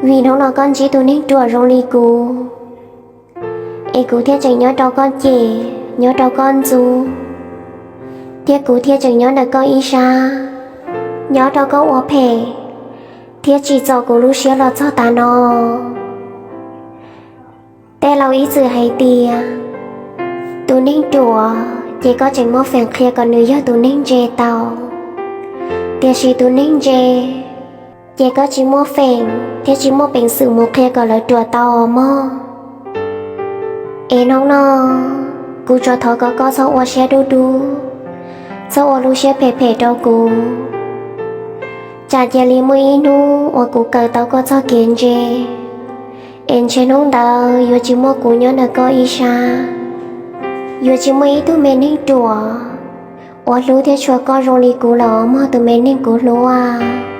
Vim hnub no koj ntsib tus neeg ruam zoo li kuv, es kuv thiaj tseem nyob rau koj cem, nyob rau koj ntxub, thiab kuv thiaj tseem nyob ntawm koj ib sab, nyob rau koj ua phem, thiab tsim txom kuv lub siab los txog tav no. Tej laus ib txwm hais tias, tus neeg ruam ces koj tseem muaj feem qhia kom nws yog tus neeg ntse tau, tiam sis tus neeg ntse ces koj tsis muaj feem thiab tsis muaj peev xwm mus qhia kom lawv ruam tau os mog. Es hnub no, kuv tsuas thov kom koj txhob ua siab dub dub, txhob ua lub siab phem phem rau kuv. Tsam cia li muaj ib hnub uas kuv kawm tau koj txoj kev ntse, es ntshe hnub ntawd yuav tsis muaj kuv nyob ntawm koj ib sab, yuav tsis muaj ib tug me neeg ruam uas hlub thiab tshua koj zoo li kuv lawm os mog tus me neeg kuv hlub as.